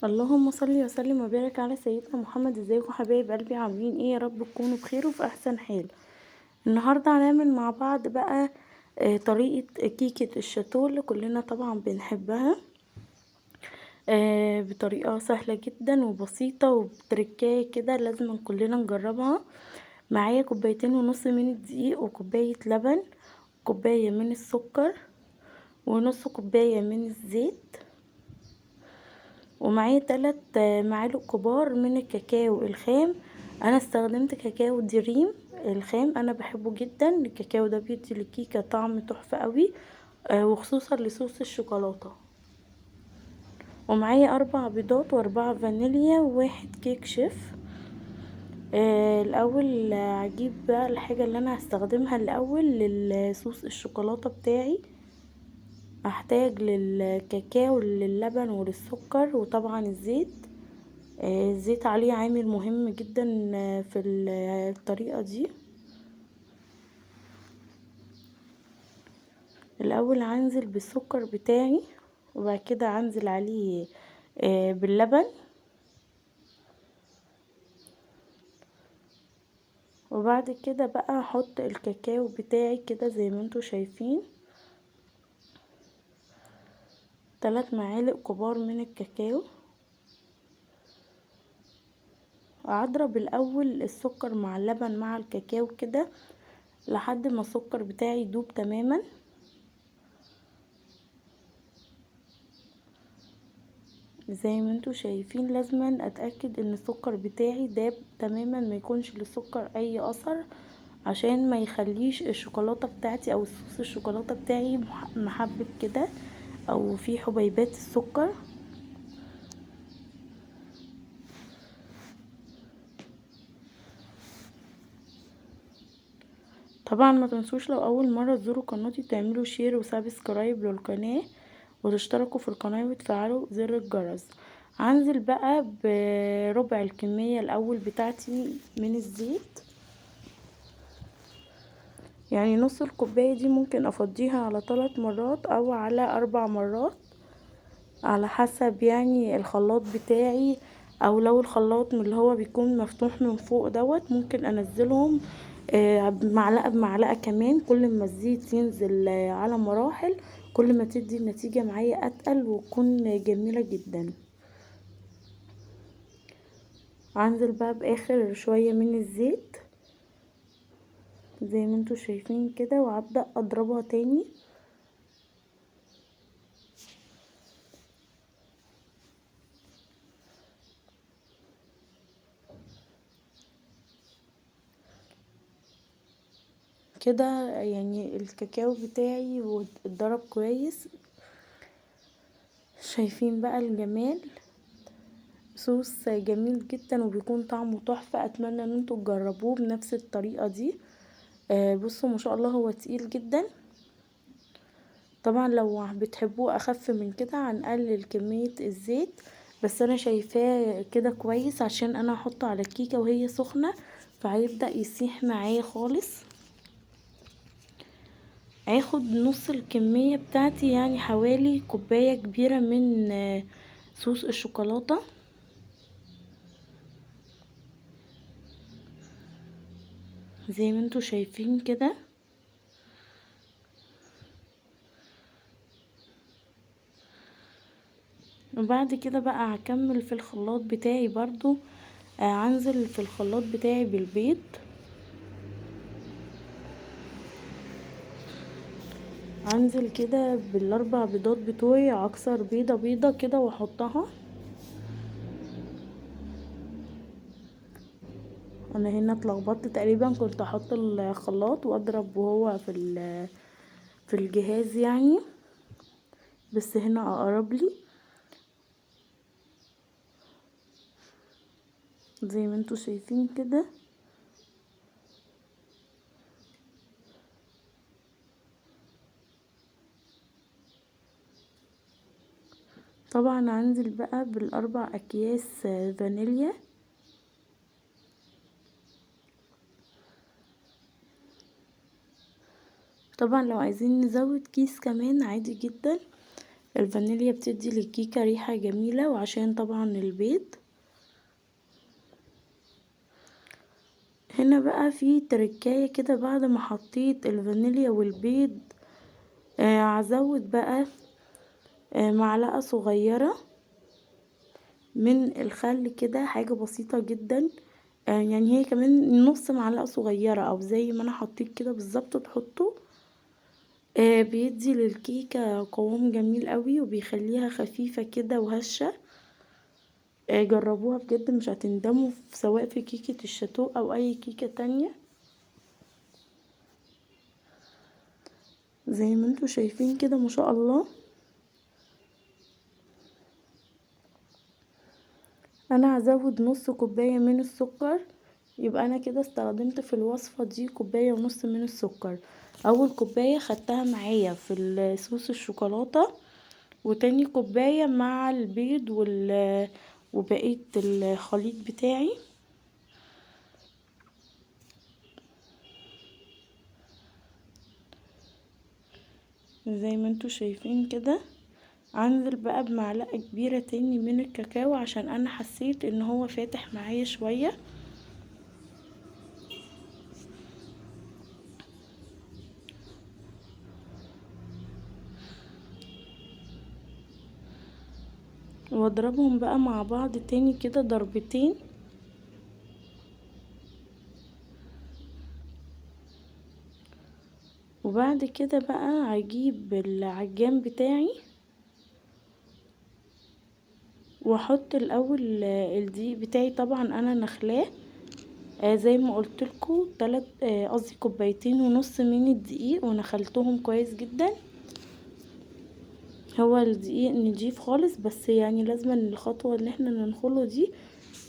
اللهم صل وسلم وبارك على سيدنا محمد. ازيكم حبايب قلبي؟ عاملين ايه؟ يا رب تكونوا بخير وفي احسن حال. النهارده هنعمل مع بعض بقى طريقه كيكة الشاتو اللي كلنا طبعا بنحبها، بطريقة سهلة جدا وبسيطة وبتركايه كده لازم كلنا نجربها. معايا كوبايتين ونص من الدقيق، وكوبايه لبن، كوباية من السكر، ونص كوباية من الزيت، ومعايا 3 معالق كبار من الكاكاو الخام. انا استخدمت كاكاو دريم الخام، انا بحبه جدا. الكاكاو ده بيدي للكيكه طعم تحفة قوي، وخصوصا لصوص الشوكولاتة. ومعايا 4 بيضات و4 فانيليا و1 كيك شيف. الاول هجيب بقى الحاجة اللي انا هستخدمها الاول للصوص الشوكولاتة بتاعي. هحتاج للكاكاو للبن وللسكر وطبعا الزيت. الزيت عليه عامل مهم جدا في الطريقة دي. الاول هنزل بالسكر بتاعي، وبعد كده هنزل عليه باللبن، وبعد كده بقى هحط الكاكاو بتاعي كده زي ما انتوا شايفين، 3 معالق كبار من الكاكاو. هضرب الاول السكر مع اللبن مع الكاكاو كده لحد ما السكر بتاعي يدوب تماما. زي ما انتوا شايفين لازم اتاكد ان السكر بتاعي داب تماما، ما يكونش للسكر اي اثر، عشان ما يخليش الشوكولاتة بتاعتي او الصوص الشوكولاتة بتاعي محبب كده او في حبيبات السكر. طبعا ما تنسوش لو اول مرة تزوروا قناتي تعملوا share و subscribe للقناة وتشتركوا في القناة وتفعلوا زر الجرس. هنزل بقى بربع الكمية الاول بتاعتي من الزيت، يعني نص الكوباية دي ممكن افضيها على 3 مرات او على 4 مرات على حسب الخلاط بتاعي، او لو الخلاط من اللي هو بيكون مفتوح من فوق دوت ممكن انزلهم معلقه بمعلقه كمان. كل ما الزيت ينزل على مراحل كل ما تدي النتيجة معايا اتقل وتكون جميلة جدا. هنزل بقى باخر شوية من الزيت زي ما انتوا شايفين كده، وهبدا اضربها تاني. كده الكاكاو بتاعي واتضرب كويس. شايفين بقى الجمال؟ صوص جميل جدا وبيكون طعمه تحفة. اتمنى ان انتوا تجربوه بنفس الطريقة دي. بصوا ما شاء الله هو تقيل جدا. طبعا لو بتحبوه اخف من كده هنقلل كمية الزيت، بس انا شايفاه كده كويس عشان انا هحطه على الكيكة وهي سخنة فهيبدأ يسيح معايا خالص. هاخد نص الكمية بتاعتي، يعني حوالي كوباية كبيرة من صوص الشوكولاتة. زي ما انتوا شايفين كده. وبعد كده بقى هكمل في الخلاط بتاعي برضو. هنزل في الخلاط بتاعي بالبيض. هنزل كده بال4 بيضات بتوعي، هكسر بيضة بيضة كده واحطها. انا هنا اتلخبطت تقريبا، كنت احط الخلاط واضرب وهو في الجهاز بس هنا اقرب لي زي ما انتوا شايفين كده. طبعا هنزل بقى بال4 اكياس فانيليا. طبعا لو عايزين نزود كيس كمان عادي جدا، الفانيليا بتدي للكيكة ريحة جميلة، وعشان طبعا البيض. هنا بقى في تركاية كده، بعد ما حطيت الفانيليا والبيض هزود بقى معلقة صغيرة من الخل كده، حاجة بسيطة جدا، يعني هي كمان نص معلقة صغيرة او زي ما انا حطيت كده بالظبط تحطه. بيدي للكيكة قوام جميل قوي وبيخليها خفيفة كده وهشة. جربوها بجد مش هتندموا، سواء في كيكة الشاتو او اي كيكة تانية. زي ما انتوا شايفين كده ما شاء الله. انا هزود نص كوباية من السكر، يبقى انا كده استخدمت في الوصفة دي كوباية ونص من السكر. اول كوباية خدتها معايا في صوص الشوكولاتة، وتاني كوباية مع البيض وبقية الخليط بتاعي. زي ما انتوا شايفين كده. هنزل بقى بمعلقة كبيرة تاني من الكاكاو عشان انا حسيت ان هو فاتح معايا شوية. واضربهم بقى مع بعض تاني كده ضربتين. وبعد كده بقى هجيب العجان بتاعي واحط الاول الدقيق بتاعي، طبعا انا نخلاه زي ما قلت لكم قصدي كوبايتين ونص من الدقيق، ونخلتهم كويس جدا. هو الدقيق نضيف خالص، بس يعني لازم الخطوه اللي احنا ننخله دي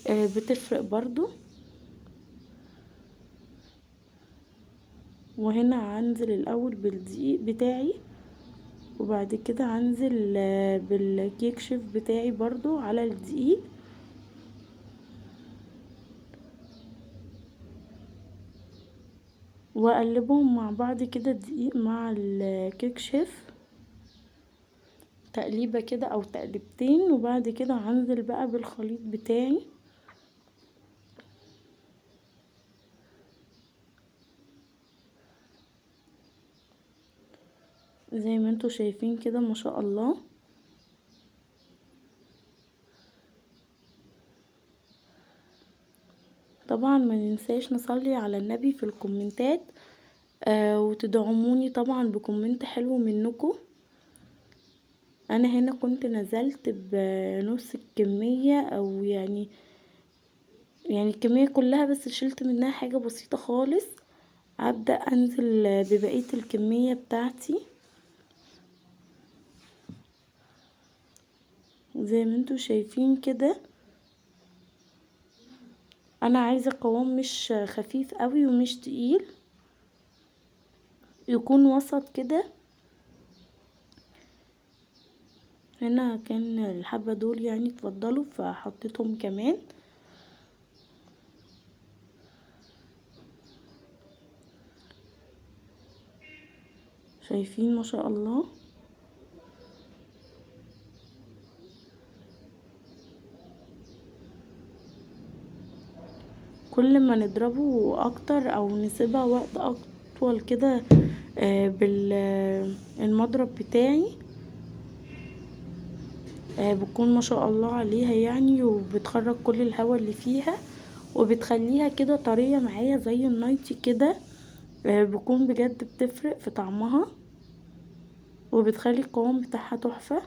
بتفرق برضو. وهنا هنزل الاول بالدقيق بتاعي، وبعد كده هنزل بالكيك شيف بتاعي برضو على الدقيق. واقلبهم مع بعض كده، الدقيق مع الكيك شيف، تقليبة كده او تقليبتين. وبعد كده هنزل بقى بالخليط بتاعي. زي ما انتوا شايفين كده ما شاء الله. طبعا ما ننساش نصلي على النبي في الكومنتات، وتدعموني طبعا ب comment حلو منكم. انا هنا كنت نزلت بنص الكمية، او يعني الكمية كلها، بس شلت منها حاجة بسيطة خالص. هبدأ انزل ببقية الكمية بتاعتي زي ما انتوا شايفين كده. انا عايزة قوام مش خفيف قوي ومش تقيل، يكون وسط كده. هنا كان الحبة دول يعني اتفضلوا فحطيتهم كمان. شايفين ما شاء الله. كل ما نضربه اكتر او نسيبها وقت اطول كده بالمضرب بتاعي بتكون ما شاء الله عليها يعني، وبتخرج كل الهواء اللي فيها وبتخليها كده طرية معايا زي النايتي كده. بتكون بجد بتفرق في طعمها وبتخلي القوام بتاعها تحفة.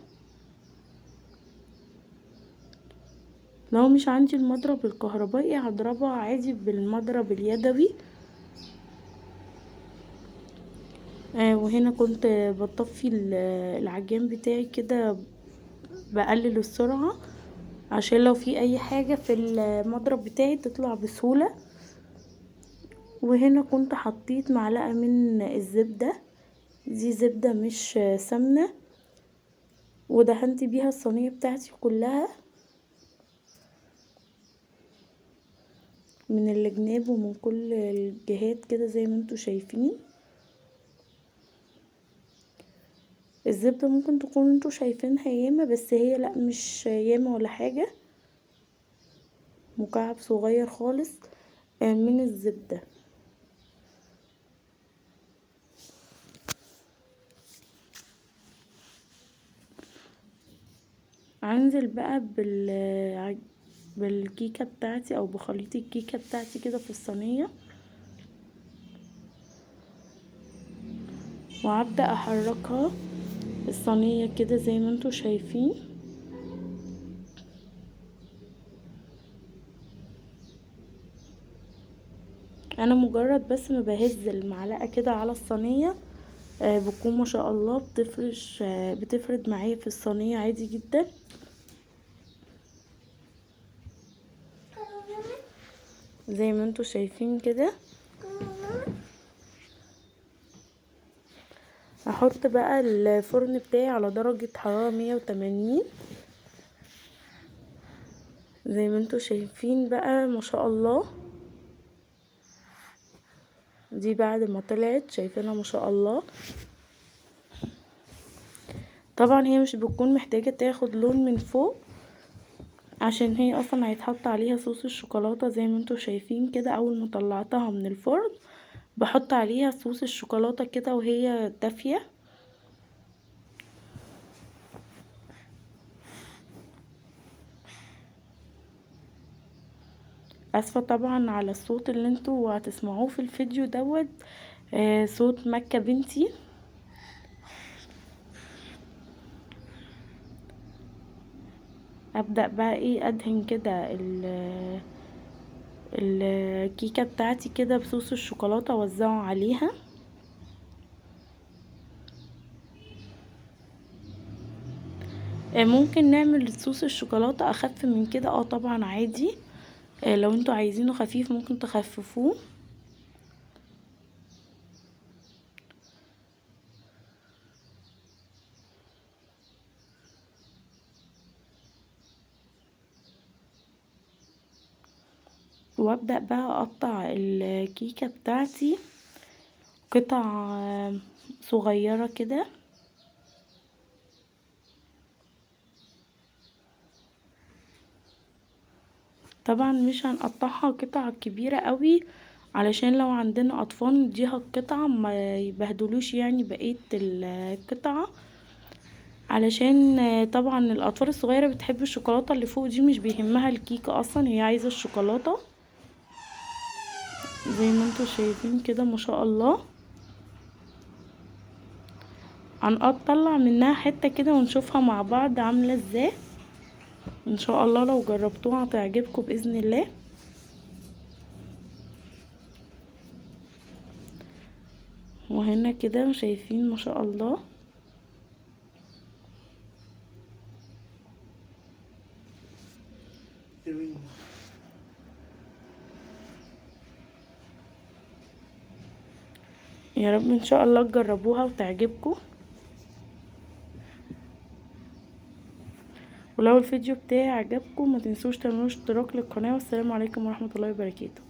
لو مش عندي المضرب الكهربائي هضربها عادي بالمضرب اليدوي. وهنا كنت بطفي العجان بتاعي كده، بقلل السرعة عشان لو في اي حاجة في المضرب بتاعي تطلع بسهولة. وهنا كنت حطيت معلقة من الزبدة، دي زبدة مش سمنة، ودهنت بيها الصينية بتاعتي كلها من الجناب ومن كل الجهات كده زي ما انتوا شايفين. الزبدة ممكن تكونوا انتوا شايفينها ياما، بس هي لا مش ياما ولا حاجة، مكعب صغير خالص من الزبدة. هنزل بقى بالكيكة بتاعتي او بخليط الكيكة بتاعتي كده في الصينية، وهبدأ احركها الصينية كده زي ما انتوا شايفين. انا مجرد بس ما بهز المعلقة كده على الصينية بتكون ما شاء الله بتفرد معايا في الصينية عادي جدا زي ما انتوا شايفين كده. هحط بقى الفرن بتاعي على درجة حرارة 180 زي ما انتوا شايفين بقى ما شاء الله. دي بعد ما طلعت شايفينها ما شاء الله. طبعا هي مش بتكون محتاجة تاخد لون من فوق عشان هي اصلا هيتحط عليها صوص الشوكولاتة زي ما انتوا شايفين كده. اول ما طلعتها من الفرن بحط عليها صوص الشوكولاتة كده وهي دافية. اسفة طبعا على الصوت اللي انتوا هتسمعوه في الفيديو دوت، صوت مكة بنتي. ابدأ بقى ايه ادهن كده الكيكة بتاعتي كده بصوص الشوكولاتة اوزعه عليها. ممكن نعمل صوص الشوكولاتة اخف من كده، طبعا عادي، لو انتوا عايزينه خفيف ممكن تخففوه. وابدأ بقى اقطع الكيكة بتاعتي قطع صغيرة كده. طبعا مش هنقطعها قطع كبيرة قوي علشان لو عندنا اطفال نديها القطعة ما يبهدلوش يعني بقية القطعة، علشان طبعا الاطفال الصغيرة بتحب الشوكولاتة اللي فوق دي، مش بيهمها الكيكة اصلا، هي عايزة الشوكولاتة. زي ما انتوا شايفين كده ما شاء الله. هنطلع منها حتة كده ونشوفها مع بعض عاملة ازاي. ان شاء الله لو جربتوها هتعجبكم باذن الله. وهنا كده شايفين ما شاء الله. يا رب ان شاء الله تجربوها وتعجبكم. ولو الفيديو بتاعي عجبكم ما تنسوش تعملوا اشتراك للقناة. والسلام عليكم ورحمة الله وبركاته.